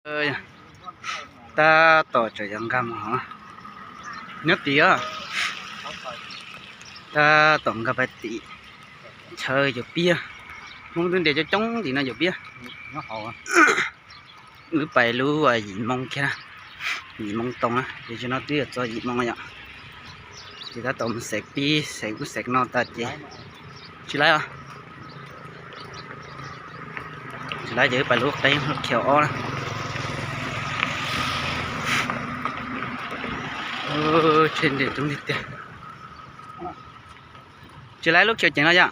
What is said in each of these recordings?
Tab tom tseem yuav nkag mus hov, nyob tim os. Tab tom nkag pais tim chaw Yuav Piab. Hmoob twb nres coob coob tim no Yuav Piab. Wb pais lub yim moo kiag na, yim moo too na, ces tsis no twb yuav txog yim moo yom. Ces tab tom mus xeem pib xeem ub xeem no tas ces tsis laib os. Tsis laib ces wb pais lub qeeb lub khiav ob na. Tsheb nres coob tiag tiag. Tsis laib lub khiav ceev no yom.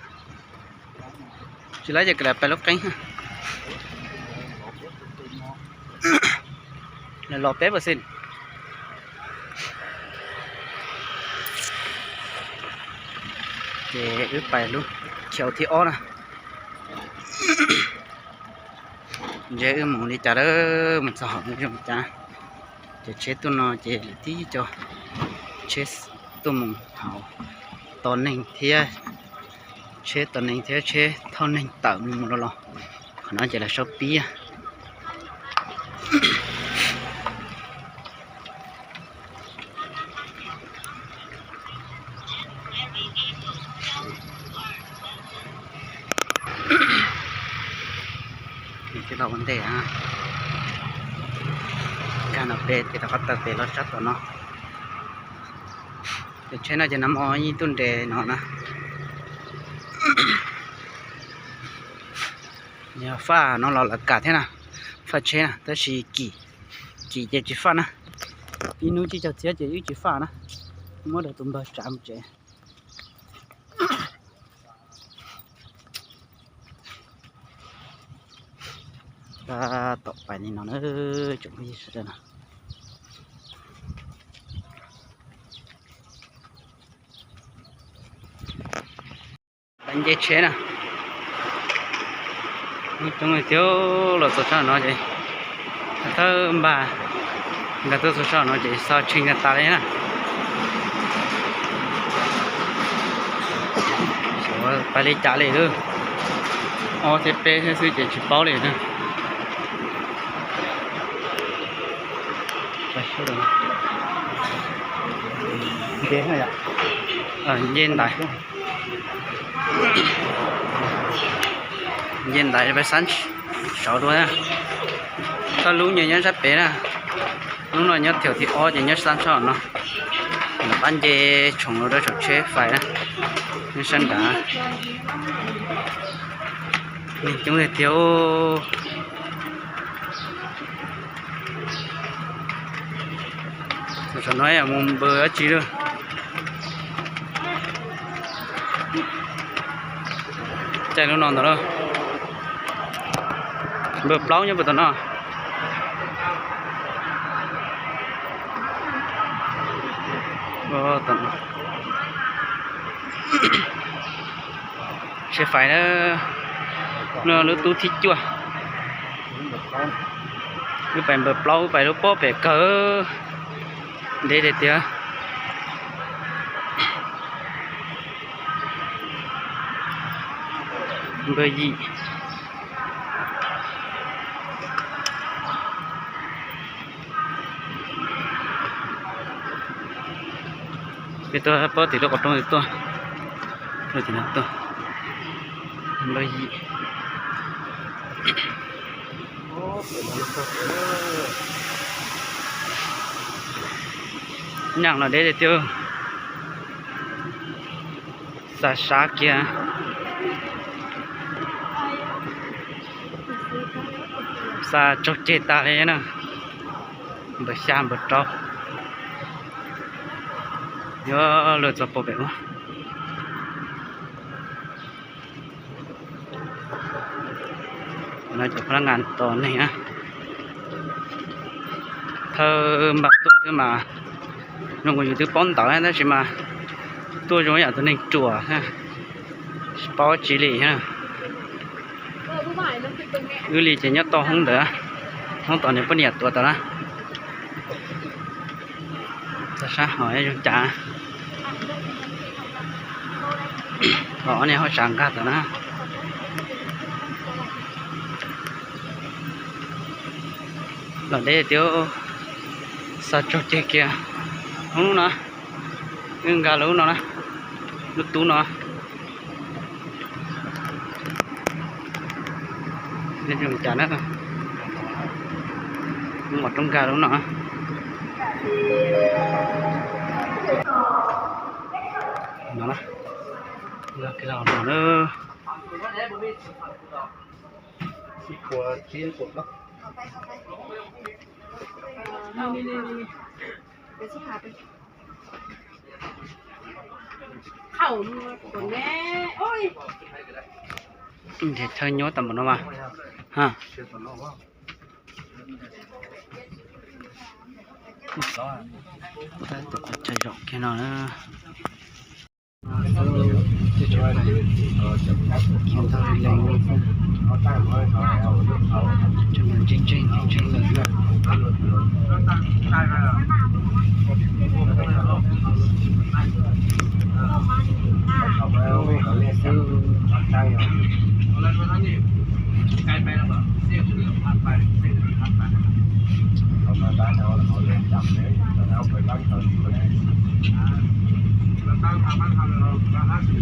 Tsis laib ces kawm pais lub qeeb. Los peb percent. Ces wb pais lub khiav thib ob na. Ntshe wb mus li cas lawm, mus txog hauv zoo cas. Ces tsheb tuaj no ces lawv tib co tsheb tuaj mus hauv, tos neeg thiab, tsheb tos neeg thiab tsheb thauj neeg tawm mus mus los los. Qhov no ces lawv sau pib. Tij laug ua ntej, nkag no pem ces rov qab tawm pem los tshab tom no. Ces tsheb no ces nag hmo yeej tuaj nres no na. Yog faj no los lawv kam thiab na, faj tsheb na, tab sis kim, kim ces tsis faj na. Ib hnub tsib caug txhiab ces wb tsis faj na, muab rau tus npawg tsav mus tsev. Tab tom pais li no na, tsoom phooj ywg sawv daws na. Pais nce tsheb na. Coob tiag, los txog sab no ces thawj npag nkag tuaj txog sab no ces xo tshee tas tas li na. Xyov pais li cas li lawm, ob thiab peb thiab xwb ces tsis paub li na. Nce ntaiv, nce ntaiv peb xab saud dua. Thawj lub nyob sab pem na, lub no nyob thib ob ces nyob sab saud no. Pab nce tshoom rau saum tsheb fais na, nyob sab nrad. Neeg coob tiag tiag. Saum no mus npawg dab tsi lawm. Caij lub no ntawd lawm. Npawg plaub nyob puag tom no. Tsheb fais na, no lub tub thib cuaj. Wb pais npawg plaub, wb pais lub pob pem kawg, ntev tiag tiag. Npawg yim. Peb tuaj pob tim lub qhov rooj tuaj, tuaj tim no tuaj. Npawg yim. Nyeem los deb tiag tiag. Xa sab kiag, xa tsaug ceg tag li na. Npawg xya npawg rau, yuav luag txog puag pem ub. No cov pab ngas tos neeg na. Thawj npag tuaj xwb mas zoo nkaus yus twb paub ntawv tab sis mas tuaj zoo yam tus neeg ruam, tsis paub tsi li. Wb li ces nyob tau hoob ntawd, hoob tom niag poj niam tuav tod na. Tag sab hov zoo cas. Hov niag hauj sam nkag tod na. Los deb tiag, xa tsaug ceg kiag. Hnub no, wb nkag lub no na, lub tub no. Cas na, wb mam rov nkag lub no. No na, nkag kiag los no na. Nrhiav chaw nyob tau npaum no mas. Ha. Tab tom qhov chaw zaum kiag no na. Ntau lees, ntseeg ntseeg lawm.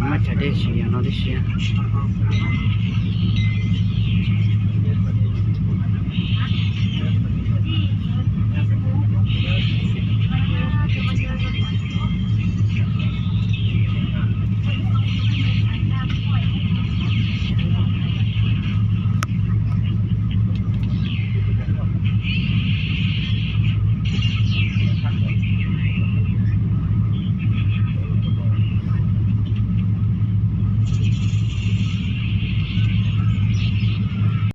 Maj cov dej tsis yog no tib si.